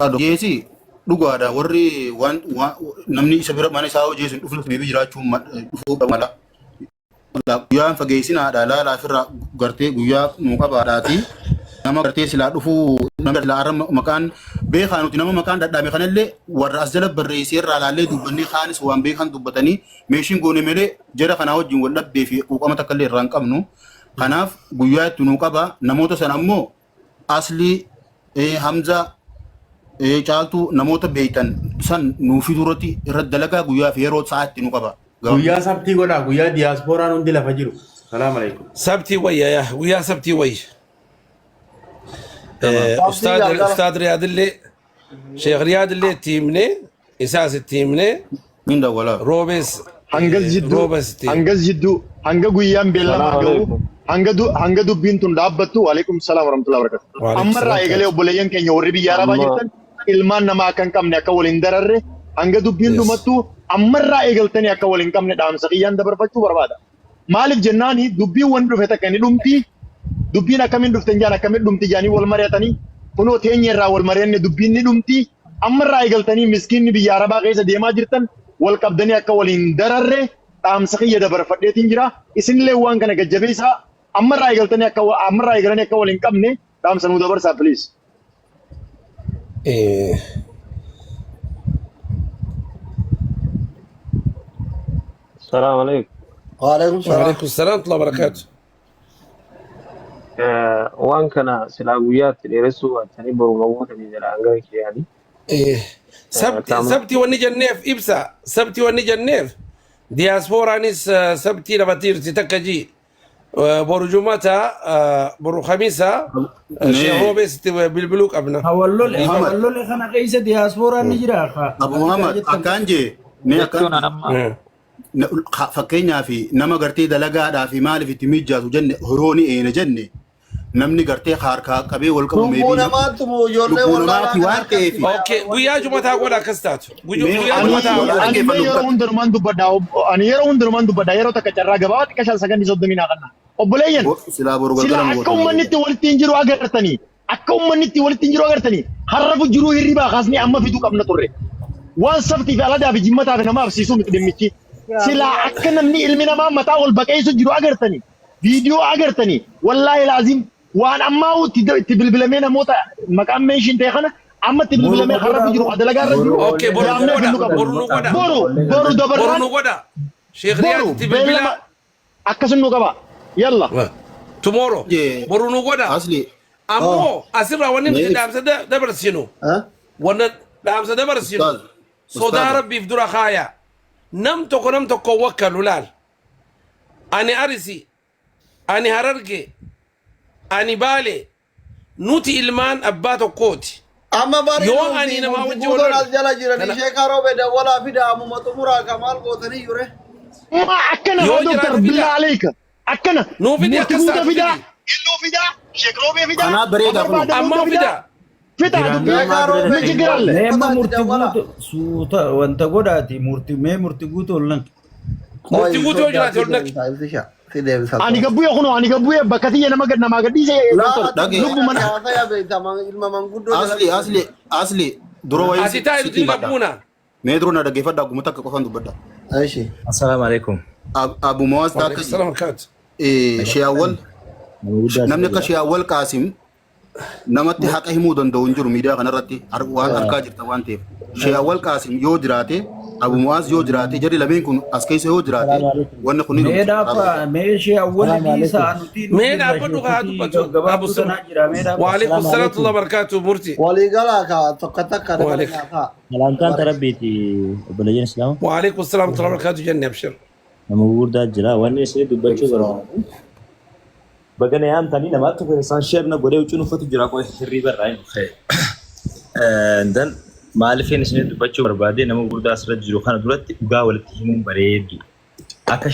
Jeesi dhugaadha warri waan namni isa bira mana isaa hojii sun dhufnus maybe jiraachuu dhufuu mala. Guyyaan fageessinaadha laalaa ofirraa gartee guyyaa nuu qabaadhaati. Nama gartee silaa dhufuu nama silaa arra maqaan beekaa nuti nama maqaan dhadhaame kanallee warra as jala barreessee irraa laallee dubbannee kaanis waan beekan dubbatanii meeshiin goone malee jara kanaa wajjin wal dhabdee fi quuqama takka illee irraa hin qabnu. Kanaaf guyyaa itti nuu qaba namoota sana ammoo Aslii, Hamzaa, Caaltuu namoota beektan san nuu fiduu irratti irratti dalagaa guyyaa fi yeroo sa'aa itti nu qaba. Guyyaa sabtii godhaa guyyaa diyaaspooraan hundi lafa jiru. Salaam alaikum. Sabtii wayya yaa guyyaa sabtii wayya. Tamam. Eh, Sabtii Ustaad galgala. Ustaad Riyaadillee Sheekh Riyaadillee itti himnee isaas itti himnee Min dawwalaa. roobees Hangas jidduu roobas itti himne. hangas jidduu hanga guyyaan beellamaa Salaam gahu alaikum. hanga du, hanga dubbiin tun dhaabbattu waalaikum salaam warahmatullahi wabarakatuh. Waalaikum Ammarraa salaam eegalee kaatu. obboleeyyan keenya warri biyya arabaa Amma jirtan ilmaan namaa akka hin qabne akka wal hin dararre hanga dubbiin Yes. dhumattu ammarraa eegaltanii akka wal hin qabne dhaamsa kiyyaan dabarfachuu barbaada. Maaliif jennaani dubbiin wanni dhufe takka ni dhumti dubbiin akkamiin dhufte jaan akkamiin dhumti jaanii wal mari'atanii kunoo teenya irraa wal mari'anne dubbiin ni dhumti ammarraa eegaltanii miskiinni biyya arabaa keessa deemaa jirtan wal qabdanii akka wal hin dararre dhaamsa kiyya dabarfadheetiin jira isinillee waan kana gajjabeessaa ammarraa eegaltanii akka ammarraa eegalanii akka wal hin qabne dhaamsa nuu dabarsaa please. Eh, Salaam alaikum. Waalaikum salaam. Waalaikum salaam wa barakaatu. Waan kana silaa guyyaatti dheeressuu baattanii boru gawwootanii jedha hanga kiyyaani. Eh, Sabti Qaama sabti wanni jenneef ibsa sabti wanni jenneef diyaaspooraanis sabtii lafatti takka jii Boru jumata boru kamisa sheekh Mee roobees itti bilbiluu qabna. Hawallole Muhammad hawallole kana keessa diyaaspooraan ni jira ka Abu ati kaa Muhammad jettan akkaan jee mee Jechuun akkaan an amma fakkeenyaa fi nama gartee dalagaadhaa fi maaliif itti mijaatu jenne horoo ni eena jenne namni gartee harkaa qabee wal qabu Lubbuu meebii namaatu moo ijoollee lubbuu wallaalaa namaati kan waan harkatti ta'eef Okay, guyyaa jumataa godha akkas taatu. Mee Guyyaa Ani jumataa wal godha. ani mee dhaggeeffannu yeroo hundumaan dubbadha ani yeroo hundumaan dubbadha yeroo takka carraa gabaabaa xiqqa shan sakandii soddomii naa kanna. Obboleeyyan silaa boru sila galgala nu akka gootan uummanni bareeda. itti walitti hin jiru agartanii akka uummanni itti walitti hin jiru agartanii har'a jiruu hirribaa kaasnee amma fiduu qabna turre. Waan sabtii fi aladaa fi jimmataa fi nama absiisuu miti dhimmichi. Silaa akka namni ilmi namaa mataa wal baqeessu jiru agartanii viidiyoo agartanii wallaahi laazim Waan ammaa itti itti bilbilamee namoota maqaan meeshiin ta'e kana amma itti bilbilamee Boruma har'a godhaa jiru boo. dalagaa irra jiru Okay, boru nu yaamnee godha. fidnu qabna. Boru nu godha. Boru boru Boru dabarraan nu godha. Sheekh Riyaad boru itti beellama bilbilaa. akkasum nu qaba. Yalla. Tomorrow. Jee Boru nu godha. asli Ammoo asirraa wanni mee nuti ibsa dhaamsa dabarsinu. Wanna dhaamsa dabarsinu. ustaaz Sodaa ustaaza rabbiif dura kaaya. Nam tokko nam tokko wakkalu laal. Ani arisi. Ani Hararge. Ani Baale. Nuti ilmaan abbaa tokkooti. Amma bari Yoo nuti ani namaa murti wajji wal guutoon lole. as jala jiran Kana ishee karoobe dawwalaa fida ammuma xumuraa ka maal gootanii jure. Ma akkana yoo haa doktar jiraate billaa fidaa. aleeka. Akkana Nuu fidi murti akkas guuta taatu fidaa. fidi. Gilluu fidaa. Sheek roobee fidaa. Kanaa Ka bareedaa kunoo. barbaadamu Ammaa hunda fidaa. fidaa. Fidaa Jiraan dubbii. Sheekaa ammaa bira roobee Mee Ni jigiralle. Mee amma kotaatti murti dawwalaa. guutu suuta wanta godhaati murti mee murti guutu ol naqi. Murti Qoy guutuu yoo sodaa jiraate si ol naqi. deebisa ibsisha si deebisa Ani qoy. gabbuye kunoo ani gabbuye bakka tiyya nama gad namaa gadhiise Laa doktor ati Dhage lubbu beeka mana. siyaasa yaa beekta ilma manguddoo asli jalatti asli asli dura wayii Ati taa'i sitti nuti himadha. qabbuuna. Mee dura na dhaggeeffadha guma takka qofaan dubbadha. Ishi. Assalamu alaikum. Abu Mawaaz Waalaikum taakka salaam barakaatu. Shiyaawwal Nama guddaa namni akka jira. Shiyaawwal Qaasim namatti haqa himuu danda'u hin jiru miidiyaa kanarratti waan argaa jirta waan ta'eef. Sheekh Awwal Qaasim yoo jiraate, Abu Mu'aaz yoo jiraate, jarri lameen kun as keessa yoo jiraate Assalamu alaikum. wanni kun ni Mee dhumti karaa dhaabba bareedaa. mee ishee awwali Assalamu dhiisaa alaikum. nuti nu Mee jirra dhaabbadhu haa sheekutii dubbatu. Abu gabaabduu Sirma. tanaa jira mee dhaabba. Waalaikum Assalamu salaam alaikum. wa barakaatu murti. Walii galaa ka tokko takka nama Waalaikum. nyaataa. Salamtaan Dabarsi. tarabbiiti obboleeyyan Islaamaa. Waalaikum salaam wa barakaatu jenne abshir. Nama gurguddaa jira. Wanni isin dubbachuu barbaadu. Baga na yaamtanii namaa tokko isaan sheer na godhee huccuun uffatu jira qoy hirriiba irraa hin ka'e. Dan maaliifin isin dubbachuu barbaade nama gurguddaa asirra jiru kana duratti dhugaa walitti himuun bareeddu. Akka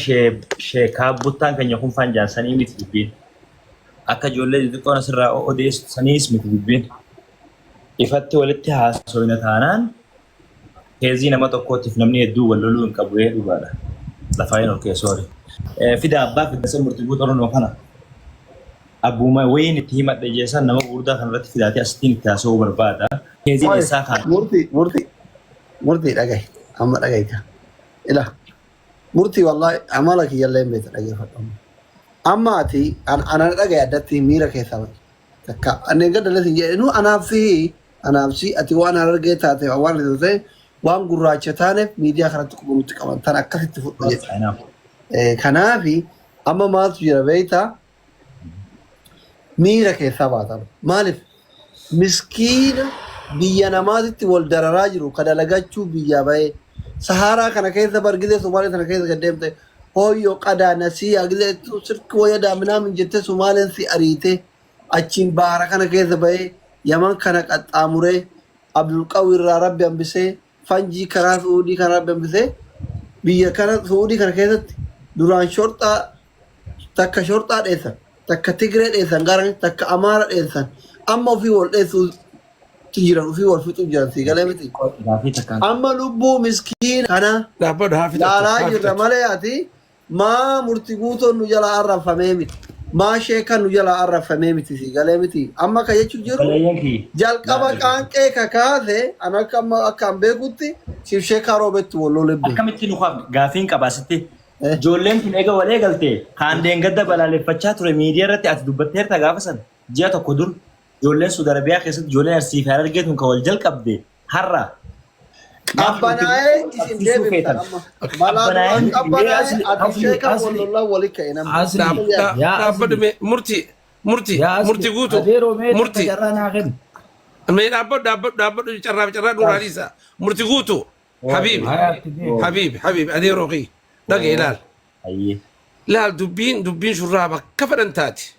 sheekaa buttaan keenya kun faan jaansanii miti dubbiin. Akka ijoollee xixiqqoon asirraa odeessu saniis miti dubbiin. Ifatti walitti haasofna taanaan Keezii nama tokkootiif namni hedduu wal loluu hin qabu ee dhugaadha. Lafaa hin ol soori. Fida abbaa fida san murtii guutuu Oromoo kana. Abbuma wayiin itti himadhe jeessan nama gurguddaa kanarratti fidaatee asittiin itti haasa'uu barbaada. Keeziin Oye, eessaa kaate? murtii, murtii, murtii dhagahi. Amma dhagahi ka. Ila, murtii wallahi amala kiyyallee hin beektu dhageeffadhu. Amma ati ana dhagahi addatti miira keessaa bahi. Takka ani gadda sin jedhe nu anaaf si ati waan harargee taate waan ati taate waan gurraacha taaneef miidiyaa kanatti quba nutti qaban tan akkasitti fudhu jedhe. Kanaaf. Kanaafi amma maaltu jira beektaa? Miira keessaa baatan. Maaliif? Miskiina biyya namaatitti wal dararaa jiru ka dalagachuu biyyaa bahee Saharaa kana keessa bar gizee Sumaalee sana keessa gad deemte hooyyoo qadaa nasiyaa gizee sirki wayya daaminaamin jettee Sumaaleen si ariite achiin bahara kana keessa bahee Yaman kana qaxxaamuree Abdulqawi irraa rabbi hambisee fanjii karaa Su'uudii kana rabbi hambisee biyya kana Su'uudii kana keessatti duraan shorxaa takka shorxaa dheessan takka Tigree dheessan gara takka Amaara dheessan amma ofii wal dheessuutti jiran ofii wal fixuu jiran sii galee miti. Gaafii takkaan. Amma lubbuu miskiina kana Dhaabbadhu haa fixattu laalaa haa jirra fixattu. malee ati maa murti guutoon nu jalaa arrabfamee miti. Maa sheekan nu jalaa arrabfamee miti sii galee miti. Amma ka jechuu jiru Obboleeyyan kiyya. jalqaba qaanqee kakaase an akka amma akka an beekutti siif sheekaa roobetti wal lolee beeku. Akkamitti nu kaafne gaafiin qaba asitti. Ijoolleen tun eega wal eegalte kaan deengadda balaaleffachaa ture miidiyaa irratti ati dubbatteerta gaafa san ji'a tokko dur ijoolleen Suudi Arabiyaa keessatti ijoolleen Arsii fi Harargee tun kan wal jalqabde har'a maaf murtii Qabbanaa'ee guutuu isin qabsiisuu deebiftan feetan. amma. Malaa Qabbanaa'ee duraan miti mee qabbanaa'ee Asli ati asli sheekaa wal asli lollaan wali ka'e namni. asli yaa Dhaabbadhu asli mee murtii murtii yaa asli murtii guutuu adeeroo mee takka murtii carraa naa kenni. mee dhaabbadhu dhaabbadhu dhaabbadhu carraa carraa duraa dhiisa murtii guutuu habiibi Hayaatti deemi. habiibi habiibi adeeroo kiyya dhaga'i laal Ayyee. laal dubbiin dubbiin shurraaba akka fedhan taati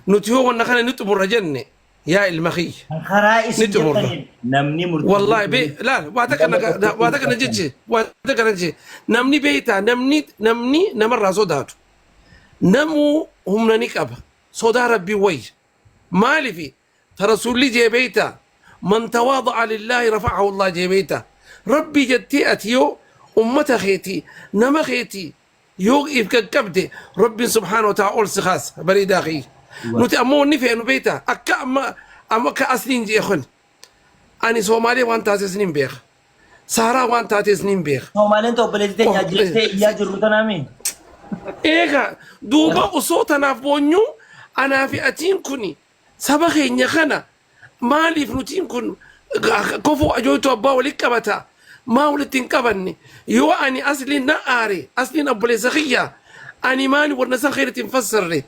nuti yoo wanna kana ni xumurra jenne yaa ilma kiyya Kan karaa ni isin xumurra jettaniin namni murtii wallahi be guutuu laal waa takka nama na tokkotti waa takka na hin jechi waa takka na jechi namni beeytaa namni namni namarraa sodaatu namuu humna ni qaba sodaa rabbii wayya maalifi ta rasuulli jee beeyta man tawaada'a lillaahi rafa'ahu allah jee beeyta rabbii jettee ati yoo ummata keetii nama keetii yoo if qaqqabde rabbiin subhaana wa ta'ala ol si kaasa bareedaa kiyya nuti ammoo wanni feenu beeyta akka amma amma akka asliin jee kun ani soomaalee waan taates nin beeka saaraa waan taates nin beeka Soomaaleen ta'u obboleettii teenya ajjeeftee iyyaa jirru tanaami. Eega duuba osoo tanaaf boonyuu anaa fi atiin kun saba keenya kana maaliif nutiin kun kofoo ajooytu abbaa walitti qabata maa walitti hin qabanne yoo ani asliin na aare asliin obboleessa kiyya ani maali warna san khayritti hin fassarre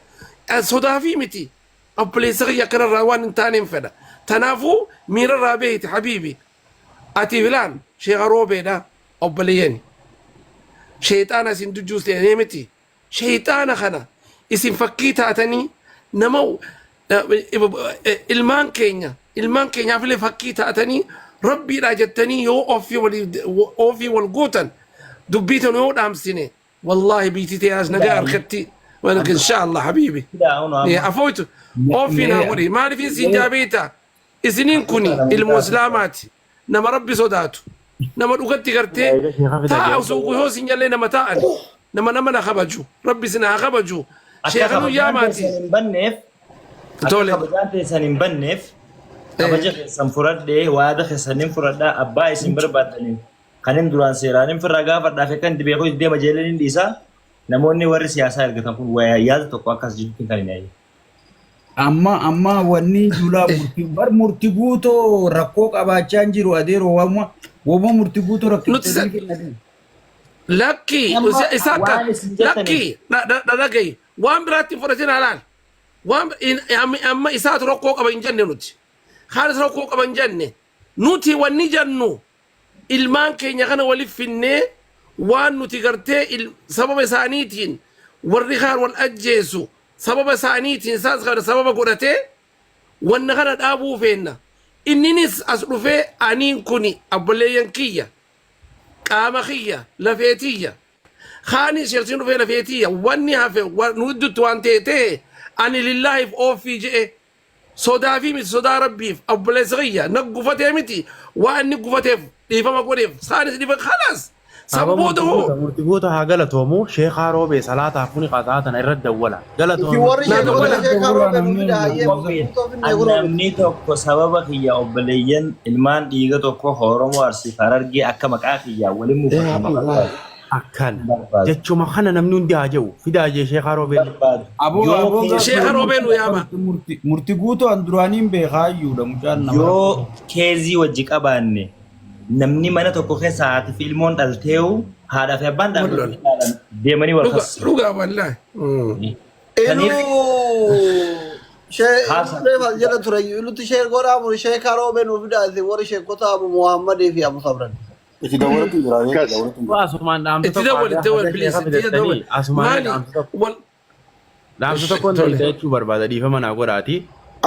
sodaafii miti obboleessa kiyya akkanarraa waan hin taaneen fedha tanaafuu miirarraa beeyte habiibi ati filaan sheekha roobeedha obboleeyyani sheexaana isin dujjuus miti sheexaana kana isin fakkii taatanii nama ilmaan keenya ilmaan keenyaaf illee fakkii taatanii rabbiidhaa jettanii yoo ofii wal gootan dubbii tan yoo dhaamsine wallaahi biitii ta'e nagaa harkatti ولكن ان شاء الله حبيبي afooytu ofii naa godhi maaliif isin jaabeeta isiniin kuni ilmoo islaamaati nama rabbi sodaatu nama dhugatti gartee taa'a osoo yoo isin jallee nama taa'an nama nama na kabaju rabbi isin haa kabaju Akka sheekhanuu kabajaan yaamaati teessan hin banneef akka tole kabajaan teessan hin banneef kabaja keessan fudhadhee waada keessan hin fudhadhaa abbaa isin barbaadaniin kanin duraan seeraan hin firraa gaafadhaa fi kan itti beeku itti deema jeeleen hin dhiisaa namoonni warri siyaasaa ergatan kun yaada tokko akkas jirutti kan hin yaa'in. Amma amma wanni julaa murtii bar murtii guutoo rakkoo qabaachaa hin jiru adeeroo wama wama murtii guutoo nuti rakkiftanii kennanii. Lakkii Amma isa akka waan isin jettaniif lakkii dhagahi waan biraatti hin fudhatin halaal waan amma isaatu rakkoo qaba hin jenne nuti haalis rakkoo qaba hin jenne nuti wanni jennu ilmaan keenya kana waliif finnee waan nuti gartee sababa isaaniitiin warri kaan wal ajjeesu sababa isaaniitiin isaas kana sababa godhatee wanna kana dhaabuu feenna inninis as dhufee aniin kuni abboleeyyan kiyya qaama kiyya lafeetiyya kaani sheeksiin dhufee lafeetiyya wanni hafe nu gidduutti waan ta'e ta'e ani lillaahiif oofii je'e sodaafii miti sodaa rabbiif obboleessa kiyya na gufatee miti waan inni gufateef dhiifama godheef saanis dhiifa khalaas San Aboo booda murtii hoo guuta murtii guuta haa galatoomu sheekaa roobee salaataa kuni qaxaa tana irra dawwala. Isin Galatoomi warri naa sheekota dawwala. sheekaa Dawwalaa roobee nu namni fida hayyee Qophii. murtii guutoo finne An kunoo. namni tokko sababa kiyya obboleeyyan ilmaan dhiiga tokko Oromoo Arsii fi Harargee akka maqaa kiyyaa waliin Yaa muufatan Allah. barbaadu. Akkana. Barbaadu. Jechuma kana namni hundi haa jedhu. Fidaa jee sheekaa roobee. Barbaadu. Aboo Yoo aboo keessa Sheekha roobee nu yaama. murti murti guutuu an duraaniin beekaa iyyuudha mucaan nama rakkoo. yoo keezii wajji qabaanne namni mana tokko keessa haati fi ilmoon dhalteewu haadhaa fi abbaan Wal dhaabbatanii lola. ilaalan deemanii wal Dhuga kassisu. dhuga wallaahi. Iluu Kaniif shee iluu haasa reefa jala ture ilutti shee godhaa muri sheekaa roobee nu fida isin warri sheekota Abu Muhammadii fi Abu Sabran. Itti dawwalatu jira, itti Akkas. dawwalatu jira. Asumaan dhaamsa Itti tokko dawwal haga itti dawwal haga please sheeka itti dawwal. fidattanii asumaan Maali dhaamsa tokko wal dhaamsa tokkoon tole. dhiisa jechuu barbaada dhiifama naa godhaati.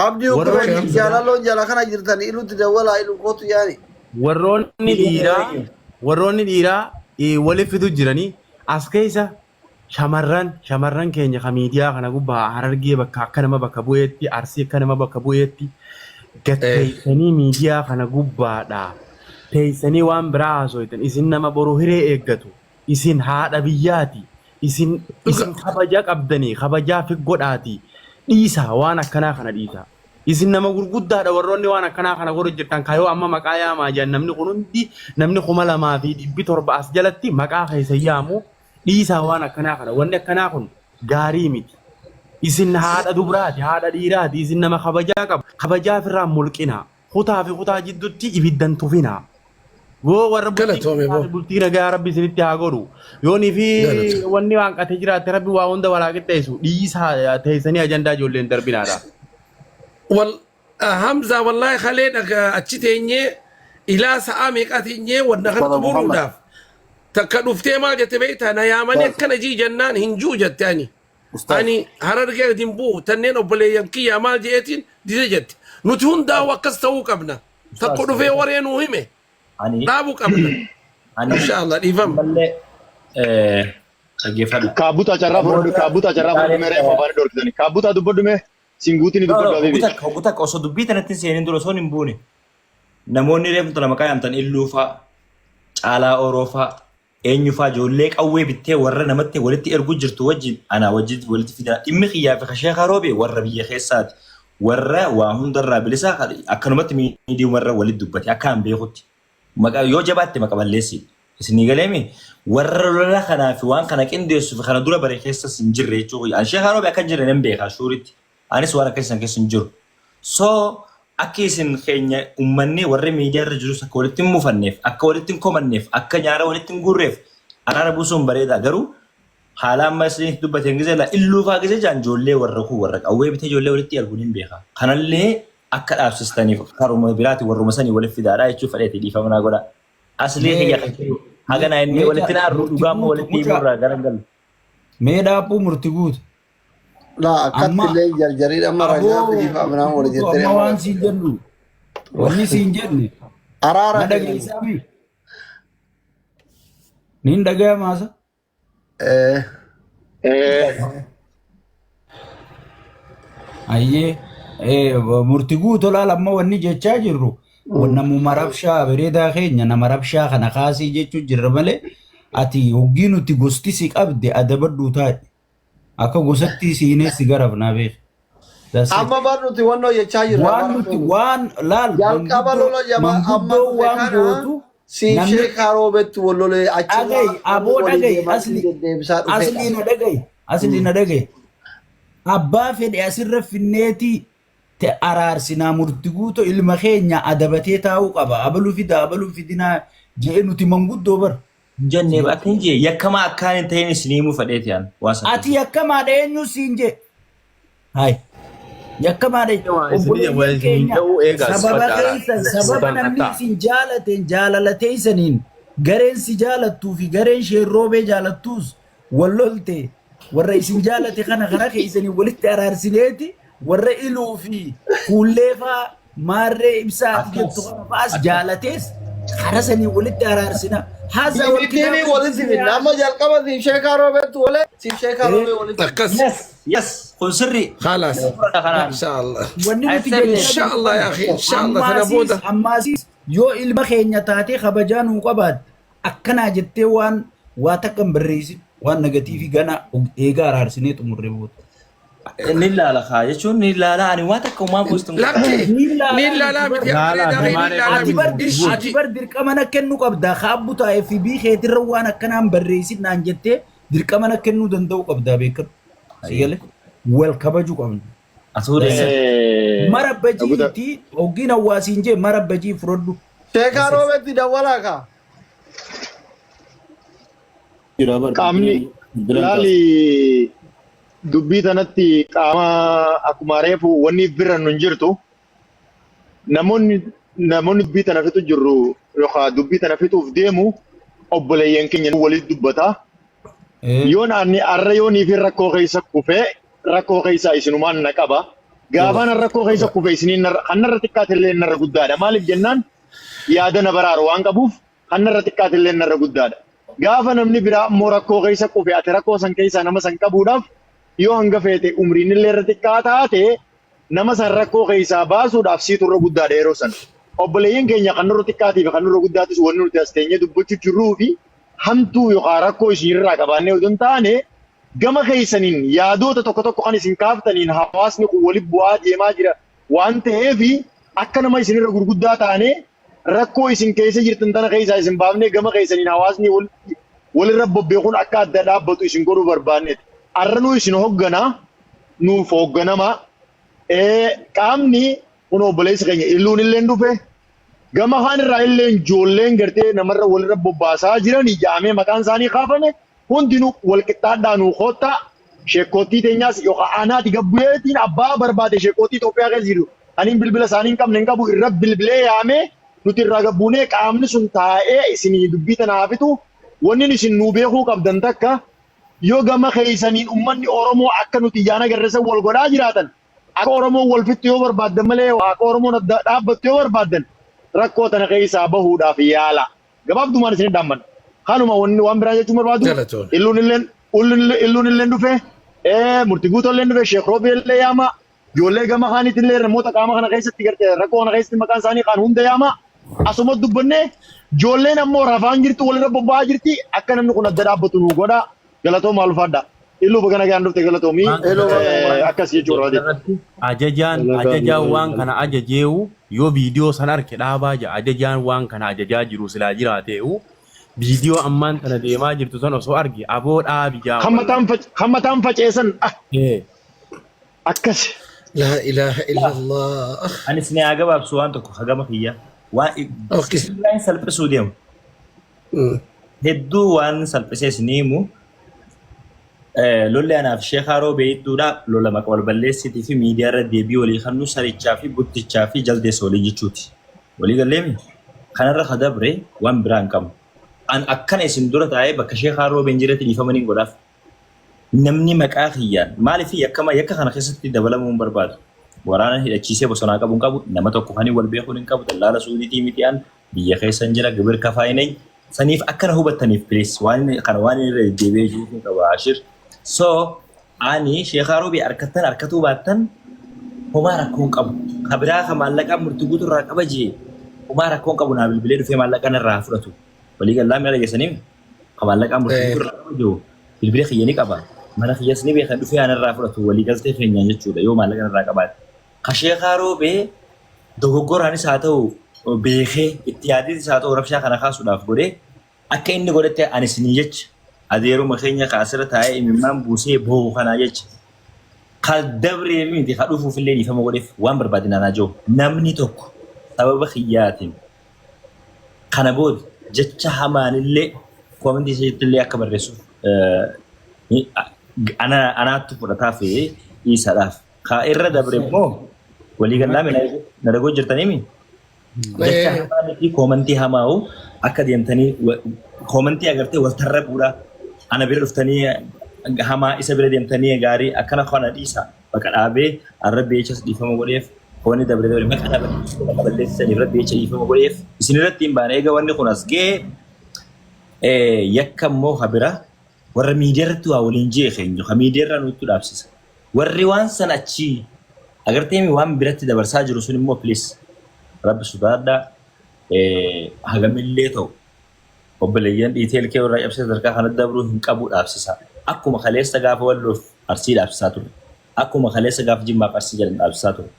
Abdii Warroonni hukumee Okay. jaalaloon jala kana jirtan ilutti dawwalaa ilu kootu yaani. Warroonni dhiiraa warroonni dhiiraa waliif fidu jiranii as keessa shamarran shamarran keenya ka miidiyaa kana gubbaa harargee bakka akka nama bakka bu'eetti arsii akka nama bakka bu'eetti gad teessanii miidiyaa kana gubbaadha. Teessanii waan biraa haasoytan isin nama boru hiree eeggatu isin haadha biyyaati isin Dhuga isin kabaja qabdanii kabajaa fi godhaati dhiisaa waan akkanaa kana dhiisaa. Isin nama gurguddaadha warroonni waan akkanaa kana godhu jirtan kayoo amma maqaa yaamaa jiran namni kun hundi namni 2700 as jalatti maqaa keessa yaamu dhiisaa waan akkanaa kana wanni akkanaa kun gaarii miti. Isin haadha dubraati haadha dhiiraati isin nama kabajaa qabu kabajaa ofirraa mulqinaa kutaa fi kutaa jidduutti ibiddan tufinaa. Yoo warra bultii galatoome boo. bultii nagaa rabbi isinitti haa godhu. Yoonii fi Galatoome. wanni waan qatee jiraatte rabbi waa hunda walaa qixxeessu dhiisaa teessanii ajandaa ijoolleen darbinaadha. Wal Hamza wallahi kalee dhaga achi teenyee ilaa sa'aa meeqaa teenyee wanna kana Ustaz Muhammad. xumuruudhaaf takka dhuftee maal jette beektaa na yaamanii Ustaz. akkana jii jennaan hin ji'u jette ani. Ustaz. Ani harargee gadi hin bu'u tanneen obboleeyyan kiyyaa maal je'eetiin dide jette. Nuti hundaa'u akkas ta'uu qabna. Takko Ustaz dhufee waree nuu hime ani dhaabuu qabna. ani Inshaallah dhiifama. ammallee dhaggeeffadha. Kaabbuta carraa fudhadhu, Namoota kaabbuta carraa fudhadhu mee reefu afaan dhorkitani. Kaabbuta dubbadhu mee singuutiin No, dubbadhu no, habibi. hoggu takka hoggu takka osoo dubbii tanatti hin seenin dura osoo hin buune namoonni reefu tana maqaa yaamtan illuu faa caalaa oroo faa eenyu faa ijoollee qawwee bittee warra namatti walitti erguu jirtu wajjin anaa wajjin walitti fidaa dhimmi kiyyaa fi kasheekaa roobee warra biyya keessaati warra waa hundarraa bilisaa akkanumatti miidiyamarra walitti dubbate akka an beekutti maqaa yoo jabaatte maqa balleessi isinii galeemi warra lola kanaa fi waan kana qindeessu fi kana dura bare keessas hin jirre jechuu an sheekaa roobee akka hin jirre nan beeka shuuritti anis waan akkasii san keessa hin jiru. So akka isin keenya uummanni warri miidiyaa irra jirus akka walitti hin mufanneef, akka walitti hin komanneef, akka nyaara walitti hin guurreef araara buusuun bareeda. Garuu haala amma isin dubbateen gisee la illuu faa gisee jaan ijoollee warra kun warra qawwee bitee ijoollee walitti erguun hin beeka. Kanallee akka dhaabsistaniif karuma biraati warruma sanii walitti fidaadha jechuuf fedheeti dhiifama naa godha. Aslii Mee kiyya kan jiru haga naa inni mee walitti na arru murti dhugaa ammoo guutu walitti mucaa himurraa gara galu. mee dhaabbuu murti guutu. Laa akkatti Amma illee jarjarii amma ragaa aboo fidiif aminaan murti wal guutu jettanii amma amma waan siin jennu wanni siin jenne araara na kennan. dhageessaami. Niin dhagayamaasa. Eh, Ayyee murti guutu laal amma wanni jechaa jirru namuma rabshaa bareedaa keenya nama rabshaa kana kaasii jechuu jirra malee ati hoggii nuti gosti si qabde adabadhuu taa'e akka gosatti siinee si garafnaa beek. That's it. Amma bar nuti wannoo jechaa jirra Waan bara nuti kun. waan laal Jalqaba manguddoo lola jaba amma manguddoo dhufe waan kana gootu siif namni sheekaa roobetti wal lolee achirraa dhagayi wanni aboo walii dhagayi deemaa asli deddeebisaa aslii dhufedha. na dhagayi aslii na dhagayi abbaa fedhe asirra finneetii te araarsinaa murti guuto ilma keenya adabatee taa'uu qaba abaluu fida abaluu fidinaa je'e nuti manguddoo bara. Hin jenne akka hin jee yakkamaa akkaan hin ta'in isinii himuu fedheeti an waan san Ati yakkamaadha eenyu siin jee. Hai. Yakkamaadha Isinii obboleeyyan isinii keenya ta'uu eegaa sababa sifadhaadha. keessan sababa Sitan namni kattaa. isin jaalateen jaalala teessaniin gareen si jaalattuu fi gareen sheerroobee jaalattuus wal lolte warra isin jaalate kana karaa keessanii walitti araarsineeti warra iluu fi kuullee faa maarree ibsaati jettu Akkas kana fa'aas akkas. jaalatees karaa sanii walitti araarsina. Haasa wal Diimitiinii kitaaba walitti fidna. Amma jalqaba siif sheekaa roobeetti wale siif sheekaa roobee walitti fidna. Akkas. Yes yes kun sirrii. Khalaas. Kanaan. Inshaallah. Wanni nuti Accepted. jechaa jirru Inshaallah kana yaa akhi. Inshaallah tana ammaasiis booda. ammaasiis yoo ilma keenya taatee kabajaa nuu qabaatte Akkanaa jettee waan waa takka hin barreessin waan negatiivii gana eegaa araarsinee xumurree booda. Ni ilaala kaa jechuun ni ilaala ani waan takka homaa post hin godhu. Lakki Ni ilaalaa ni ilaalaa miti miti bar. Laalaa bareedaa kee ni fi maalee ilaalaa Ati miti. bar Ishi ati bar dirqama na kennuu qabda. Kaabbu taa'e fi bii keetirra waan akkanaan barreessin naan jettee dirqama na kennuu danda'uu qabda beekadhu. Si galee wal kabajuu qabna. Asuu deessa. Mara Abuda. bajiitti hoggiin hawaasiin jee mara bajii fudhadhu. Sheekaa roobetti dawwalaa kaa. Jira bar Qaamni bilbilan kaasa. laali dubbii tanatti qaama akkuma reefu wanni bira nun jirtu namoonni namoonni dubbii tana fixu jirru yookaan dubbii tana fixuuf deemu obboleeyyan keenya walitti dubbata. Yoon ani arra yoonii fi rakkoo keessa kufee rakkoo keessa isinumaan na qaba. Gaafaan an rakkoo keessa kufe isiniin narra kan narra xiqqaate illee narra guddaadha. Maaliif jennaan yaada na baraaru waan qabuuf kan narra xiqqaate illee narra guddaadha. Gaafa namni biraa immoo rakkoo keessa kufe ati rakkoo san keessaa nama san qabuudhaaf yoo hanga feete umriin illee irra xiqqaa taate nama san rakkoo keessaa baasuudhaaf siitu irra guddaadha yeroo san. Obboleeyyan keenya kan nurra xiqqaatii fi kan nurra guddaatis wanni nuti as teenyee dubbachuu jirruu fi hamtuu yookaan rakkoo isinirraa qabaannee odoo hin taane gama keessaniin yaadoota tokko tokko kan isin kaaftaniin hawaasni kun walitti bu'aa deemaa jira waan ta'eef akka nama isinirra gurguddaa taane rakkoo isin keessa jirtan tana keessaa isin baafnee gama keessaniin hawaasni walirra bobbeekuun akka adda dhaabbatu isin godhuu barbaanneeti. Arranuu isin hoogganaa nuuf hoogganamaa qaamni kun obboleessi keenya illuun illee dhufe gama kaan irraa illee ijoolleen gartee namarra walirra bobbaasaa jiran jaamee maqaan isaanii kaafame hundinuu wal qixxaadhaa nuu koottaa sheekootii teenyaas yookaan aanaati gabbuyeetiin abbaa barbaade sheekootii Itoophiyaa keessa jiru aniin bilbila isaanii hin qabne hin qabu irra bilbilee yaamee nuti irraa gabbuunee qaamni sun taa'ee isinii dubbii tana hafitu wanni isin nuu beekuu qabdan takka yoo gama keessaniin ummanni Oromoo akka nuti ijaan agarre san wal godhaa jiraatan akka Oromoon wal fixxu yoo barbaaddan malee akka Oromoon adda dhaabbattu yoo barbaaddan rakkoo tana keessaa bahuudhaaf yaala. Gabaabdumaan isin dhaamman. Kanuma wanni waan biraa jechuun barbaadu Galatoon. illuun illeen illuun illeen dhufe murtii guutuu illeen dhufe sheek roobii illee yaama ijoollee gama kaaniitti illee namoota qaama kana keessatti gartee rakkoo kana keessatti maqaan isaanii kaan hunda yaama asuma dubbannee ijoolleen ammoo rafaan jirtu walirra bobba'aa jirti akka namni kun adda dhaabbatu nu godha galatooma alfaadha. Illuu bagana gaan dhufte galatoomii Waan Hello, kana akkas jechuu barbaade. irratti ajajaan ajajaan waan kana ajajeewu yoo viidiyoo san arke dhaabaa jira ajajaan waan kana ajajaa jiru silaa jiraateewu viidiyoo ammaan tana deemaa jirtu san osoo arge aboo dhaabi jaa Kan mataan kan mataan faceessan ah, akkas. Laa ilaaha illallah. Ani isin haa gabaabsu waan tokko hagama kiyya. Waan Okay. isin salphisuu deemu. Hedduu waan salphisee isin himu lolli anaaf Sheekh Haroo beektuudha lola maqa wal balleessitii fi miidiyaa irra deebii walii kennu sarichaa fi buttichaa fi jaldeessa walii jechuuti. Walii galleemi kanarra ka dabre waan biraa hin qabnu. An akkana isin dura taa'ee bakka Sheekh Haroo been jiretti dhiifamanii godhaaf. Namni maqaa kiyyaan maaliif yakkama yakka kana keessatti dabalamuu hin barbaadu. Waraana hidhachiisee bosonaa qabu hin qabu nama tokko kan wal beekuun hin qabu dallaala suudiitii miti an biyya keessa hin jira gibir kafaayineen saniif akkana hubattaniif please waan kana waan irra deddeebi'ee jiru hin qaba ashir. So ani Sheekh Roobii harkattan harkatuu baattan homaa rakkoo hin qabu. Ka biraa ka maallaqaa murtii guutuu irraa qaba jee homaa rakkoo hin qabu naa bilbilee dhufee maallaqa irraa fudhatu. Walii galaa mi'a dhageessanii ka maallaqaa murtii guutuu irraa qaba jiru bilbila kiyya ni qaba. Mana kiyyas ni beekan dhufee ana irraa fudhatu walii galtee keenyaan jechuudha yoo maallaqa irraa qabaate. Ka Sheekh Roobee dogoggoraanis haa ta'u beekee itti yaadiitis haa ta'u rabshaa kana kaasuudhaaf godhee akka inni godhette ani isinii jecha adeeruma keenya kaasirra taa'ee imimmaan buusee boo'u kanaa jecha. Ka dabree miti ka dhufuuf illee dhiifama godheef waan barbaade naanaa jiru namni tokko sababa kiyyaatiin kana booda jecha hamaanillee koomentii isheetti illee akka barreessuuf anaattu fudhataa fi dhiisaadhaaf. Ka irra dabre immoo walii galaa na dhagoo jirtaniimi. Jecha hamaa miti koomentii hamaa'u akka deemtanii koomentii agartee wal tarrabuudha. Ana bira dhuftanii hamaa isa bira deemtanii gaarii akkana kana dhiisa. Bakka dhaabee arrabbi jechas dhiifama godheef koonni dabre dabre maqaa maqaa balleessisan irratti jecha dhiifama godheef isin irratti hin baane eega wanni kun as ga'e yakka immoo habira warra miidiyaa irratti waa waliin jee keenyu ka miidiyaa irraa nutti dhaabsisa. Warri waan san achii agartee waan biratti dabarsaa jiru sun immoo please rabbi sodaadhaa hagamillee ta'u Obboleeyyan dhiitee ilkee irraa cabsee sadarkaa kana dabruu hin qabu dhaabsisa. Akkuma kaleessa gaafa Walloof Arsii dhaabsisaa ture. Akkuma kaleessa gaafa Jimmaaf Arsii jedhan dhaabsisaa ture.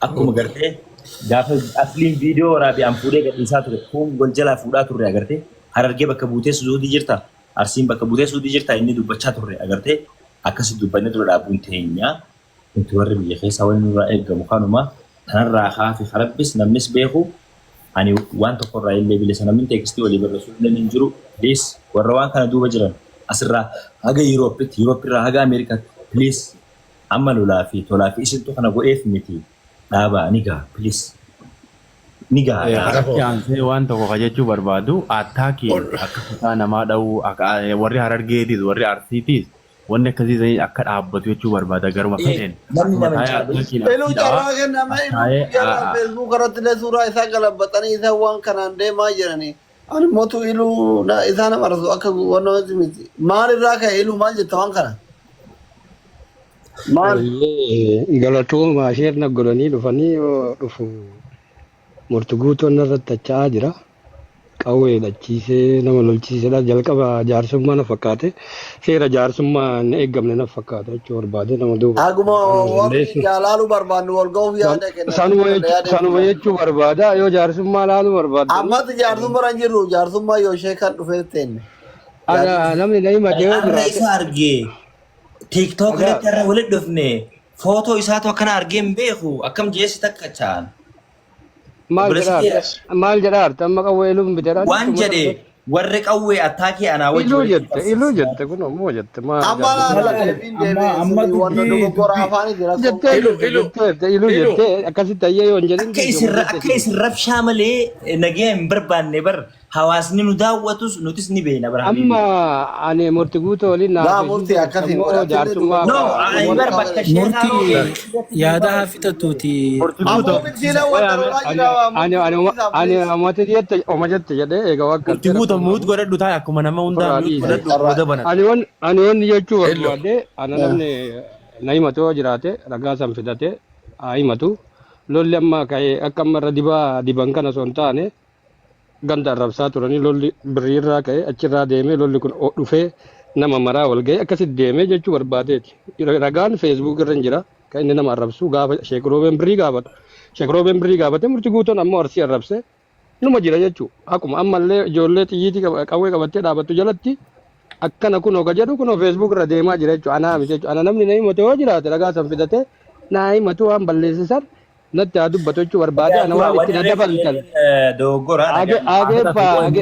Akkuma gartee gaafa asliin viidiyoo waraabee an fuudhee gadhiisaa ture. Kun wal jalaa fuudhaa turre agartee. Harargee bakka buutee Suzuudii jirta. Arsiin bakka buutee Suudii jirta inni dubbachaa turre agartee. Akkasi dubbannee dura dhaabuun teenya. Nuti warri biyya keessaa wanni nurraa eegamu kanuma. Kanarraa kaafi karabbis namnis beeku ani waan tokko irraa illee bilisa namni teekstii walii barreessuu illee hin jiru. Please warra waan kana duuba jiran asirraa haga Yuurooppitti, Yuurooppiirraa haga Ameerikaatti, please amma lolaa fi tolaa fi isintu kana godheef miti, dhaabaa, ni gaha, please, ni gaha, dhaabaa. Kanatti aansee waan tokko ka jechuu barbaadu, attackiin akka kutaa namaa dha'uu warri Harargeetis warri Arsiitis wanni akkasii sanii akka dhaabbatu jechuu barbaada garuma fedheen. Namni Akkuma nama hin taa'ee caalu. attackiin Iluu Arsii dhawaa carraa kenname iluu taa'ee guyyaadhaan Facebook irratti illee suuraa isaa galabatanii isaa waan kanaan deemaa jiranii. Ani mootu iluu isaa nama arsu akka wannooti miti. Maal irraa ka'e iluu, maal jetta waan kana? Maal? Galatooma isheen godhanii dhufanii yoo dhufu murti guutuun irratti tacha'aa jira. Qawwee hidhachiisee nama lolchiisedha. Jalqaba jaarsummaa na fakkaate. Seera jaarsummaa hin eeggamne na fakkaate jechuu barbaade nama duuba. Haguma warri Balleessu. jaalaaluu barbaannu wal ga'uuf yaada kenna. Sanuma jechuu barbaada, yoo jaarsummaa laaluu barbaaddan. Ammatti jaarsummaa irra hin jirru, jaarsummaa yoo ishee kan dhufee teenne. Ana namni na himate yoo Har'a jiraate. isa argee TikTok irratti har'a walitti dhufne, footoo isaatu akkana argee hin beeku, akkam jeessi takka chaan. Maal Obboleessi jedhaa? kiyya Maal jedhaa? Amma qawwee iluun biteedha. waan jedhe, warri qawwee attackii anaa wajji Iluu walitti jette, iluu qabsiisan. Jette kun ammoo jette maal Amma jaarsummaa. laala deebiin Amma deebiin amma suni wanta dubbii dogoggora dubbii afaanii jira. Jettee Ilu jette ilu jette iluu ilu jette akkasitti ayyee yoo hin jedhin Akka isin akka isin rabshaa malee nagaya hin barbaanne bar, hawaasni nu daawwatus nutis ni beekna bar, habiibi. Amma ani murti guutuu waliin Laa naaf murtii akkasiin ammoo godhatillee jaarsummaa No, dogoggora ani bar bakka wanta sheekaa Murtii roobee yaada haa fixatuuti. Murti Ammoo guutuu. miksiilee wanta lolaa ani jira. ani Murtii ani dhiisaa ani please. omate jette oma jette jedhee eega Murti wakkaltee guutuu rakkoon mute qabu godhadhu taa'e, akkuma nama hundaa ofirraa mute dhiise. godhadhu Carraa. booda banata. Ani wanni jechuu Hello. barbaade, ana namni na himatu yoo jiraate ragaa san fidate haa himatu. Lolli amma ka'ee akka amma irra dibaa diban kana osoo hin taane, ganda arrabsaa turanii lolli birrii irraa ka'ee achirraa deemee lolli kun dhufee nama maraa wal ga'ee akkasitti deemee jechuu barbaadeeti. Ragaan Facebook irra hin jira kan inni nama arrabsu gaafa Sheek Roobeen birrii gaafatu. Sheek Roobeen birrii gaafate, murti guutuun ammoo Arsii arrabse numa jira jechuu. Akkuma ammallee ijoollee xiyyiitii qawwee qabattee dhaabattu jalatti akkana kunoo ka jedhu kunoo Facebook irra deemaa jira jechuudha. Anaa miti jechuudha. Ana namni na himate yoo jiraate ragaa san fidate naa himatu, waan balleessisan natti haa dubbatu jechuu barbaade. Ana waan itti na dabaltan. Dogoggora.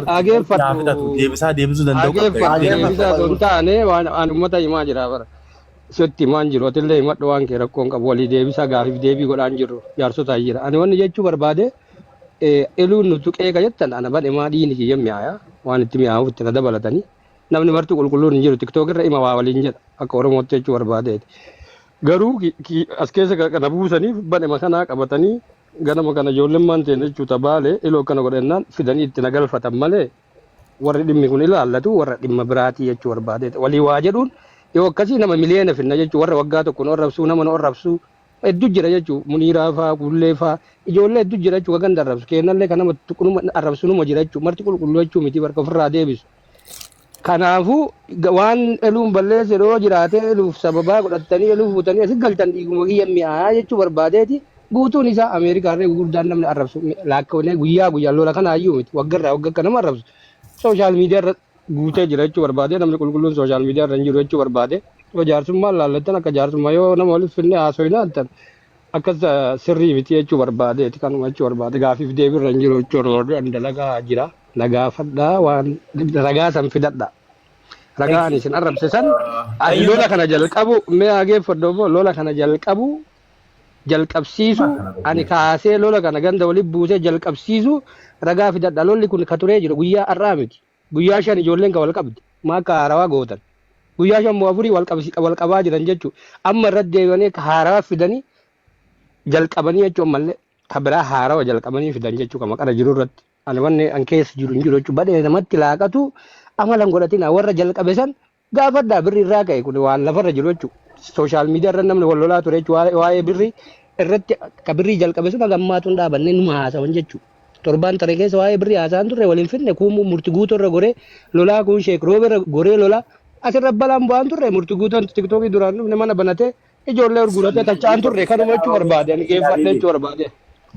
Ageeffadhu. Deebisaa deebisuu danda'u qabda. Ageeffadhu, deebisaa osoo hin taane waan an uummata himaa jira bara. Sitti himaan jiru, atillee himadhu, waan kee rakkoon qabu, walii deebisaa, gaafiif deebii godhaan jirru jaarsota jira. Ani wanni jechuu barbaade, iluun nu tuqee ka jettan ana badhe maa dhiini kiyya mi'aaya waan itti mi'aawuuf itti na dabalatanii, namni martuu qulqulluun hin jiru, TikTok irra ima waa waliin jedha akka Oromootti jechuu barbaadeeti. Garuu as keessa kana buusaniif badhema kanaa qabatanii ganama kana ijoolleen ta'e jechuudha, baale iloo akkana godhannaan fidanii itti na galfatan malee, warri dhimmi kun ilaallatu warra dhimma biraatii jechuu barbaadeeti. Walii waa jedhuun yoo akkasii nama miliyoona finna jechuu, warra waggaa tokko nu arrabsuu, nama nu arrabsuu hedduu jira jechuu, Muniiraa faa, Gullee faa, ijoollee hedduu jira jechuu, ganda arrabsu kennallee kan nama tuqnuma arrabsu numa jira jechuu, marti qulqulluu jechuu miti barka ofirraa deebisu. Kanaafuu waan eluun balleesse yeroo jiraate eluuf sababaa godhattanii eluu fuutanii asi galtan dhiiguma kiyya mi'aa jechuu barbaadeeti. Guutuun isaa Ameerikaa irra gurguddaan namni arrabsu lakkoonee guyyaa guyyaan lola kanaayyuu miti, waggarraa wagga akka nama arrabsu social media irra guutee jira jechuu barbaade. Namni qulqulluun social media irra hin jiru jechuu barbaade. Yoo jaarsummaan laallattan akka jaarsummaa, yoo nama walitti finne haasoyna jettan akkas sirrii miti jechuu barbaadeeti, kanuma jechuu barbaade. Gaafiif deebiirra hin jiru jechuu barbaade. Ani dalagaa jira, nagaafadhaa, waan ragaa san fidadha. Ragaa ani isin arrabse san, ani lola kana jalqabu mee hageeffadhu obbo, lola kana jalqabu jalqabsiisu, ani kaasee lola kana ganda walitti buusee jalqabsiisu ragaa fidadha. Lolli kun ka turee jiru, guyyaa har'aa miti. Guyyaa 5 ijoolleen ka wal qabdi, maa akka haarawaa gootan? Guyyaa 5 moo 4 wal qabaa jiran jechuu. Amma irratti deebi'anii akka haarawaa fidanii jalqabanii jechuu, ammallee ka biraa haarawa jalqabanii fidan jechuu, ka maqara jiru irratti. Ani wanni an keessa jiru hin jiru jechuu, badhee namatti laaqatu amala hin godhatina, warra jalqabe san gaafadhaa. Birri irraa ka'e kun waan lafarra jiru jechuu. Social media irra namni wal lolaa ture jechuu, waa'ee birrii irratti, ka birrii jalqabe sun haga ammaatu hin dhaabanne, numa haasawan jechuu. Torbaan tare keessa waa'ee birrii haasa'an turre waliin fidne kuun murti guutuu irra goree lolaa kuun sheek roobe irra goree lolaa asirra balaan bu'aan turre murti guutuun tiktookii duraan dhufne mana banatee ijoollee gurguratee tacha'an turre kanuma jechuu barbaade ani geeffadhe jechuu barbaade.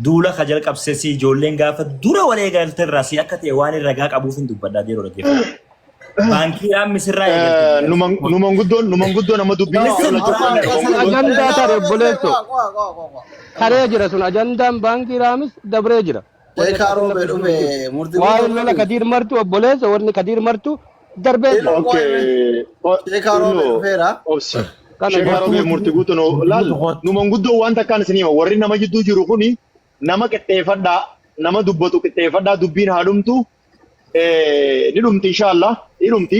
Duula ka jalqabse si ijoolleen gaafa dura wal eegalte irraa si akka ta'e waan ragaa qabuuf hin dubbadhaa yeroo dhaggeeffadhu. Baankii raammisirraa eegalte. Nu manguddoon amma dubbiin No, itti amma lolachuu Sun ajandaa tare obboleesso. Taree jira sun ajandaan baankii raamis dabree jira. Wanni Sheekaa akkasii roobee lafti dhufe jiru jiru. murtii Waa'ee guutuu lola dhufe. kadiir martu obboleessa wanni kadiir martu darbee jira. Okay. Sheekaa roobee dhufeera. Obsi. Kana Sheekaa jechuun. roobee murtii guutuu nu laal nu manguddoo waan takkaan isin hima warri nama jidduu jiru kuni nama qixxeeffadhaa nama dubbatu qixxeeffadhaa dubbiin haa dhumtu ni dhumti inshaallah ni dhumti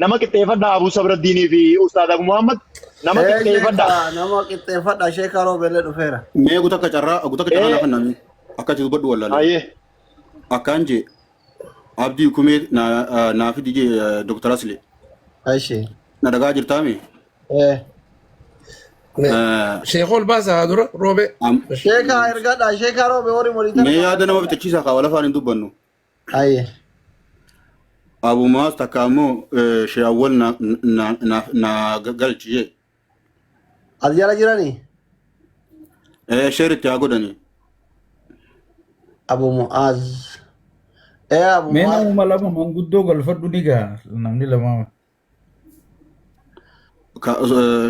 nama qixxeeffadhaa Abuu Sabraddiinii fi Ustaad Abu Muhammad nama Ee qixxeeffadhaa. sheekaa nama qixxeeffadha sheekaa roobee illee dhufeera. Mee guta akka carraa guta akka carraa lafa nami akka itti dubbadhu wallaalee. Ayyee. Akkaan jee Abdii Kumee naa fidi jee Dr. Asli. Ashi. Na dhagaa jirtaami? Ee. Sheekol baasaa dura roobe. Sheekaa ergadha sheekaa roobee warri Mee moliitara. yaada nama fixachiisaa kaa wal afaan hin dubbannu. Ayyee. Abumaas takka ammoo shee awwal na na na na galchi jee. As jala jiranii? Sheer itti haa godhani. Abu Mu'aaz. Ee Abu Mee Mu'aaz. namuma lama manguddoo galfadhu ni gaha namni lama.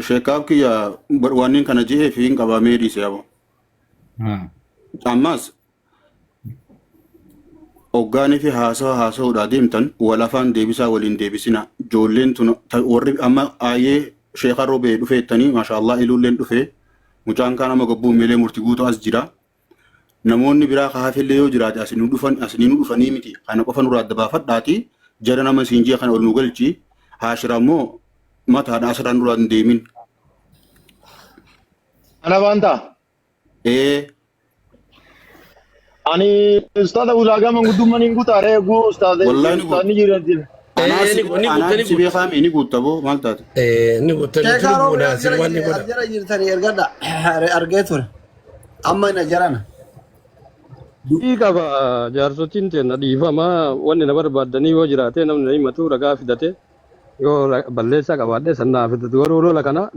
Sheekaaf kiyya wanneen kana je'ee fi hin qabamee dhiise abo. Ammas hoggaanii fi haasawa haasa'uudhaa deemtan wal afaan deebisaa waliin deebisina. Ijoolleen tun warri amma aayee sheeka roobee dhufeettanii maashaallah iluulleen dhufee mucaan kaan amma gabbuu meelee murtii guutuu as jira. Namoonni biraa kaafillee yoo jiraate asinii dhufan asinii nu dhufanii miti. Kana qofa nurraa adda baafadhaati jara nama siin jee kana ol nu galchi. Haashira immoo mataadhaan asirraan nurraa hin deemin. Ana baantaa. Ee Ani ustaada ulaagaa manguddummaa ni guutaaree guu ustaada wallahi ni guuta. ustaadni jira jira. Anaan Ni si guutta anaan ni si guutta. beekaame ni guutta boo maal taate? Ni guutta ni Sheekaa roobee lubbuudha as jala sin waan ni as godha. jala jirtanii ergadha argee ture. Amma ina jarana. Dhii qaba jaarsotiin teenna dhiifama wanni na barbaaddanii yoo jiraate namni na himatu ragaa fidate yoo balleessaa qabaadhe san naa fidatu garuu lola kana.